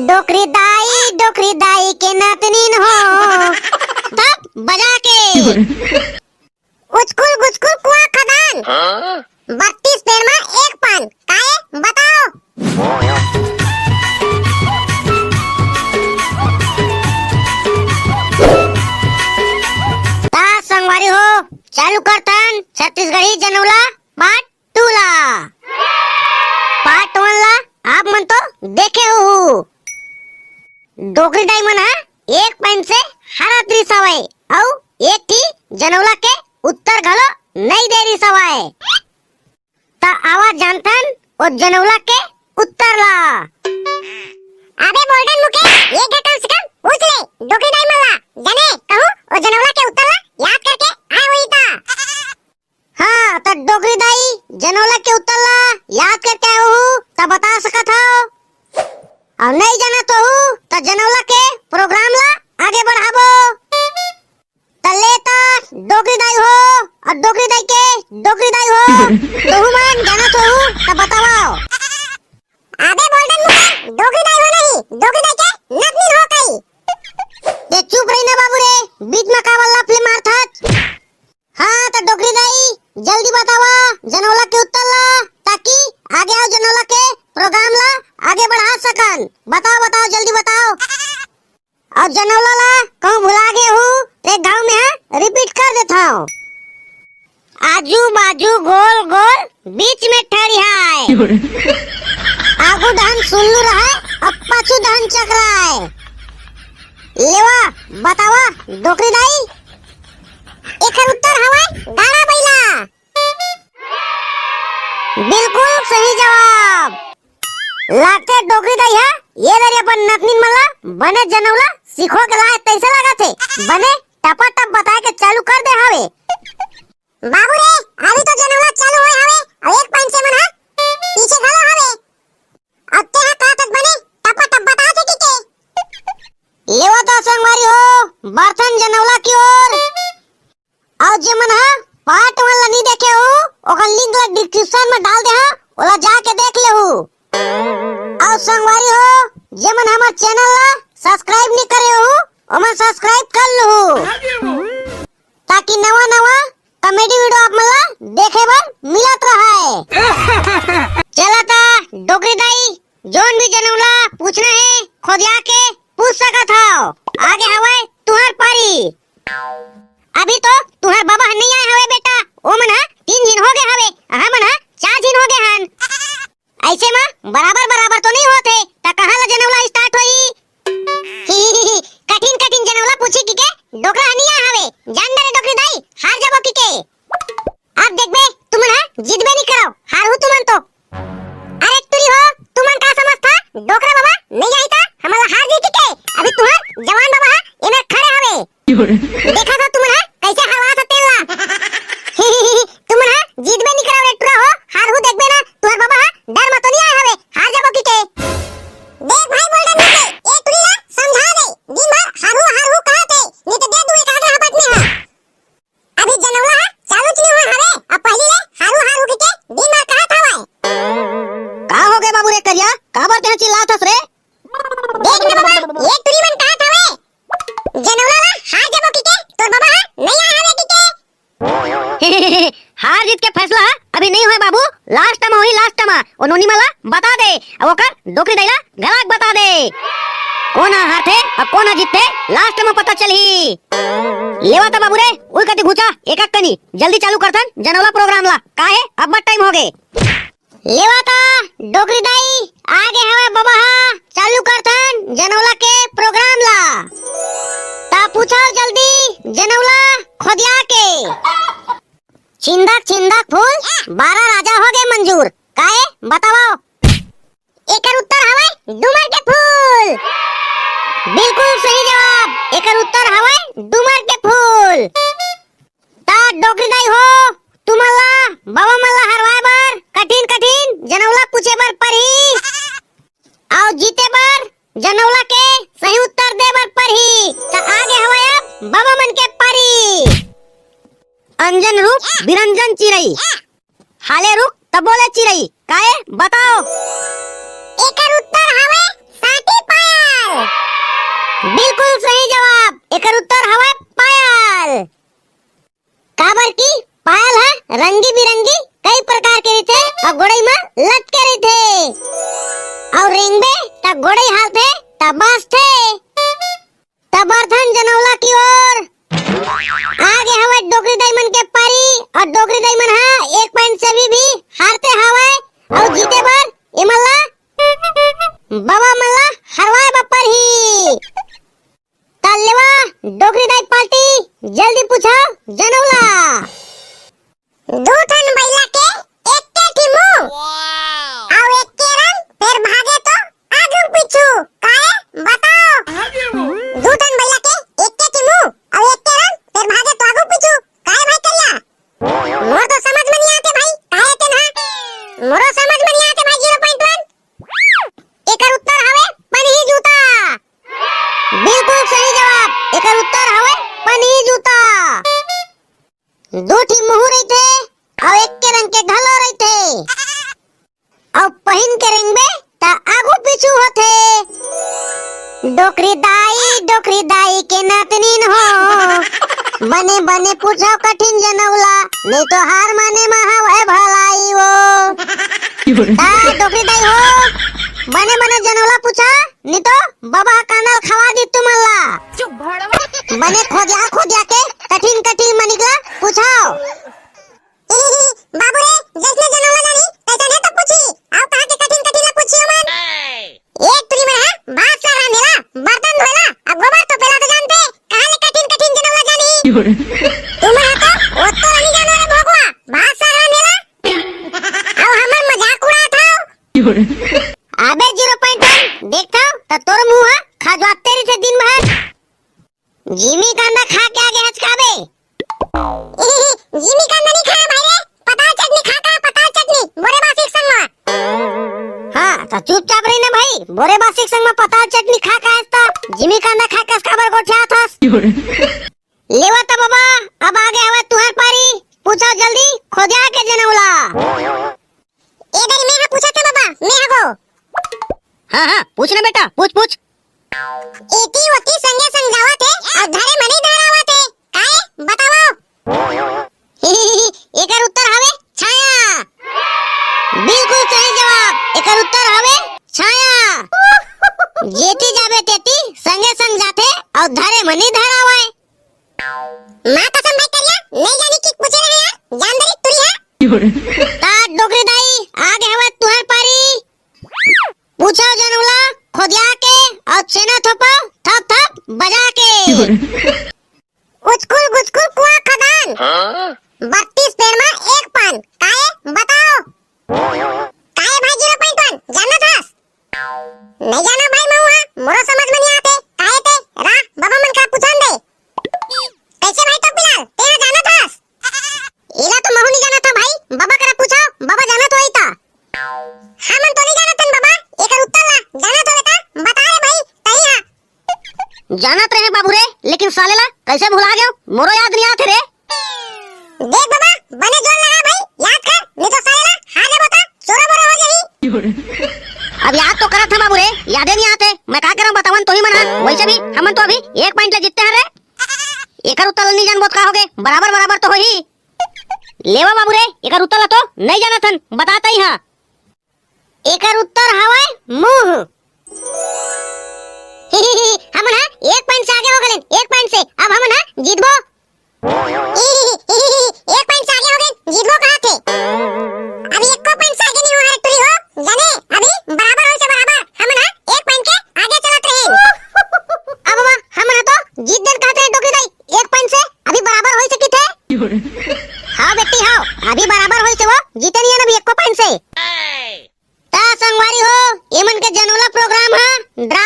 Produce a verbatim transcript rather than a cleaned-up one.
डोकरी दाई, डोकरी दाई के नतनीन हो। तब बजा के। उचकुल गुचकुल कुआ खदान। हाँ? बत्तीस पेड़ में एक पान। काहे? बताओ। ता संगवारी हो, चालू करथन छत्तीसगढ़ी जनौला पाठ टू ला। पार्ट वन ला आप मन तो देखे हो। डोकरी दाई मन ह एक पाइन से हारत रिस हवय अउ एक ठी जनौला के उत्तर घलो नइ दे रिस हवय। त आवा जानथन ओ जनौला के उत्तर ला। अबे बोल्डन मुके, एक घटन से कम पूछ ले डोकरी दाई मन ला, जाने कहूँ ओ जनौला के उत्तर ला याद करके आए होही ता। हाँ, त डोकरी दाई, जनौला के उत्तर ला याद करके आए हो, त बता सकत हव। अउ नइ जानत हो, त जनौला के प्रोग्राम ला आगे बढ़ाबो। त ले त डोकरी दाई हो, अउ डोकरी दाई के डोकरी दाई हो, तहू मन जानत हो, त बतावव। अबे बोल्डन मुके, डोकरी दाई हो नहीं, डोकरी दाई के नतनीन हो कई। ते चुप रही ना बाबू रे, बीच में काबर लफले मारथच? हाँ, त डोकरी दाई, जल्दी बतावा जनौला के उत्तर ला, ताकि आगे अउ जनौला के प्रोग्राम ला आगे बढ़ा सकन। बताओ, बताओ, जल्दी बताओ। अउ जनौला ला कहूँ भुला गे हूँ, ते घाव में हा रिपीट कर देथव। आजू बाजू गोल गोल, बीच में ठड़ियाय। आगू डहन सुल्लू रहय, अउ पाछू डहन चकराय। लेवा, बतावा, डोकरी दाई, एखर उत्तर हवय गाड़ा बइला। बिल्कुल सही जवाब। लागथे डोकरी दाई ह ये दरी अपन नतनीन मन ला बने जनौला सिखो के लाए तइसे लागत हे। बने टपाटप बताए के चालू कर दे हवे। बाबू रे, अभी तो जनौला चालू होए हवे, अउ एक पाइन से मन ह पीछे घलो हवे। अउ तेहा का तक बने टपाटप बताथे कि के? लेवा त संगवारी हो, बढ़थन जनौला की ओर। अउ जे मन ह पार्ट वन ला नी देखे हो, ओकर लिंक ला डिस्क्रिप्शन में डाल दे हंव, ओला जाके देख लेहू। अउ संगवारी हो, जे मन हमर चैनल ला सब्सक्राइब नी करे हो, ओमन सब्सक्राइब कर लहू, ताकि नवा नवा कॉमेडी वीडियो आप मन ला देखे बर मिलत रहय। चला त डोकरी दाई, जोन भी जनौला पूछना हे, खोदिया के पूछ सकत हव। आगे हवय तुहर पारी। अभी तो तुहर बाबा ह नइ आए हवे बेटा, ओ मन ह तीन झिन हो गे हवे, हमन ह चार झिन हो गे हन। अइसे म बराबर बराबर तो नइ होत हे, त कहाँ ले जनौला स्टार्ट होही? कठिन कठिन जनौला पूछी किके डोकरा ह नइ आए हवे, जान डरे डोकरी दाई, हार जाबो किके। अब देखबे, तुमन ह जीतबे नइ करव, हारहू तुमन तो। अरे टुरी हो, तुमन का समझथा? डोकरा बाबा नइ आही त हमन ला हार जाही किके? अभी तुहर जवान बाबा ह एमेर खड़े हवे। देखत हो तुमन ह कइसे हरवात ह तेन ला। तुमन ह जीतबे नइ करव रे टुरा हो, हारहू देखबे ना, तुहर बाबा ह डर म तो नइ आए हवे, हार जाबो किके। देख भाई बोल्डन मुके, ए टुरी ला समझा दे, दिन भर हारहू हारहू कहत हे, नइ तो दे दूं एक आधा हपट में हा। अभी जनौला ह चालूच नइ होय हवे, अब पहिली ले हारू हारू कहिके दिन भर कहत हवय। का हो गे बाबू रे करिया, काबर तेहा चिल्लात हस रे? देख न बाबा, ये टुरी मन कहत हवे, जनौला ला हार जबो कहिके तोर बाबा ह नइ आय हवे कहिके। हार जीत के फैसला ह अभी नइ होय बाबू, लास्ट म होही, लास्ट म। ओ नोनी मन ला बता दे, अउ ओकर डोकरी दाई ला घलाक बता दे। कोन ह हारथे अउ कोन ह जीतथे, लास्ट म पता चलही। लेवा त बाबू रे, उई कति घुचा, एकक कनी। जल्दी चालू करथन जनौला प्रोग्राम ला, काहे अब्बड़ टाइम होगे। लेवा त डोकरी दाई, आगे हवय बबा ह, चालू करथन जनौला के प्रोग्राम ला। त पूछव जल्दी जनौला खोदिया के। छिंदक छिंदक फूल, बारह राजा होगे मंजूर। काहे? बतावव। एकर उत्तर हवय डूमर के फूल। बिल्कुल सही जवाब, एकर उत्तर हवय डूमर के फूल। त डोकरी दाई हो, तुमन ला बाबा मन ला हरवाय बर कठिन कठिन जनौला पूछे बर परही। अउ जीते बर जनौला के सही उत्तर दे बर परही। त आगे हवय अब बाबा मन के पारी। अंजन रूप बिरंजन चिरई, हाले रुख तबो ले चिरई, काये बताव? एकर उत्तर हवय साटी पाया। बिल्कुल सही जवाब, एकर उत्तर हवय पायल। काबर कि पायल ह रंगी बिरंगी कई प्रकार के रहिथे अउ गोड़ई म लटके रहिथे। अउ रेंगबे त गोड़ई हालथे त बाजथे। त बरथन जनौला की ओर। आगे हवय डोकरी दाई मन के पारी अउ डोकरी दाई मन ह एक पॉइंट से अभी भी हारते हवय अउ जीते बर एमन ला बबा मन ला हरवाए बर परही। त लेवा डोकरी दाई पार्टी जल्दी पूछव जनौला। दू ठन बइला के एक्के ठी मुंह अउ एक्के रंग, फेर भागे तो आगू पीछू, काहे बताओ? दू ठन बइला के एक्के ठी मुंह अउ एक्के रंग, फेर भागे तो आगू पीछू, काहे भाई करिया? मोर तो समझ में नहीं आते भाई, काहे तेन हा? मोरो समझ में नहीं आते भाई, ज़ीरो पॉइंट वन। एकर उत्तर हवे पनही जूता। बिल्कुल सही जवाब, एकर उत्तर हवे पनही जूता। दू ठी मुहूं रहिथे अउ एक्के रंग के घलो रहिथे अउ पहिन के रेंगबे त आगू पीछू होथे। डोकरी दाई, डोकरी दाई के नतनीन हो, बने बने पूछव कठिन जनौला, नहीं तो हार माने म हवय भलाई वो। ता डोकरी दाई हो, बने बने जनौला पूछा, नहीं तो बबा ह कांदा ल खवा दी तुमन ला। चुप भड़वा। बने खोदिया खोदिया के कठिन कठिन म निकला पूछव। बाबू रे, जइसने जनौला जानी तइसने तो पूछी। अउ कहां के कठिन कठिन ला पूछी ओमन। ए टुरी मन हा भात साग रांधेला, बर्तन धोएला, अउ गोबर तोपेला तो जानथे, कहां ले कठिन कठिन जनौला जानी। तुमन हा तो ओतको नहीं जानो रे भोगवा, भात साग रांधेला। अउ हमर मजाक उड़ात हव। अबे ज़ीरो पॉइंट वन, देखथव त तोर मुंह हा खजुआते रहिथे दिन भर। जिमी कांदा खा के आगे हचकाबे। जिमी कांदा नहीं खाया भाई रे, पताल चटनी खा का, पताल चटनी, बोरे बासी के संग मा। हां, त चुपचाप रही ना भाई, बोरे बासी के संग मा पताल चटनी खा का हस त जिमी कांदा खा के हस काबर गोठियात हस? लेवा त बाबा, अब आगे हवय तुहर पारी, पूछव जल्दी, खोदिया के जनौला। ए दरी मैं हा पूछत हंव बाबा, मैं हा गो। हां, हां, पूछ ना बेटा, पूछ, पूछ। एती ओती संगे संग जावत हे, अउ धरे म नइ धरावत हे। काहे? बतावव। एकर उत्तर हवे छाया। बिल्कुल सही जवाब, एकर उत्तर हवे छाया। जेती जाबे तेती संगे संग जाथे, अउ धरे म नइ धरावय। मां कसम भाई करिया, नइ जानी की पूछे रहे यार, जान दरी टुरी हा। ता डोकरी दाई, आगे हवय तुहर पारी। पूछव जनौला, खोदिया के, अउ छेना थोपव, थप थप बजा के। उचकुल गुचकुल कुआं खदान। बत्तीस पेड़ मा एक पान, काहे बताओ? काहे भाई ज़ीरो पॉइंट वन, जानत हस? नइ जाना भाई, महूं हा, मोरो समझ में नइ आते। काहे ते, रा, बाबा मन का पूछन दे। कइसे भाई टोपीलाल, तें हा जानत हस? एला तो महूं नइ जानत हंव भाई, बाबा करा पूछव, बाबा जानत होही ता। हमन तो नइ जानत हन बाबा, एकर उत्तर ला जानत होबे ता बता रे भाई, तहीं हा। जानत रहे बाबू रे, लेकिन साले ला कइसे भुला गेव, मोरो याद नइ आत हे रे। देख बाबा, बने जोर लगा भाई, याद कर, नहीं तो साले ला हार जाबो ता चोरा मोरा हो जाही। अब याद तो करत हंव बाबू रे, यादे नइ आत हे। मैं का करंव बतावन तोही मन हा। वइसे भी हमन तो अभी एक पॉइंट ले जीते हन रे। एकर उत्तर नइ जानबो त का होगे, बराबर बराबर तो होही। लेवा बाबू रे, एकर उत्तर ला तो नइ जानत हन, बता तहीं हा। एकर उत्तर हवय मुंह। हमन हा एक पॉइंट से आगे हो गेलेन, एक पॉइंट से। अब हमन हा जीतबो। एक पॉइंट से आगे हो गेन, जीतबो कहाथे। अब एको पॉइंट से आगे नइ हो रे टुरी हो, जाने? अभी बराबर होइसे बराबर, हमन हा एक पॉइंट के आगे चलत रहेन। अब बाबा, हमन हा तो जीत देन कहाथे डोकरी दाई, एक पॉइंट से अभी बराबर होइसे किथे। हां बेटी हां, अभी बराबर होइसे वो, जीते नइ हन अभी एको पॉइंट से। ता संगवारी हो, एमन के जनौला प्रोग्राम हा ड्रा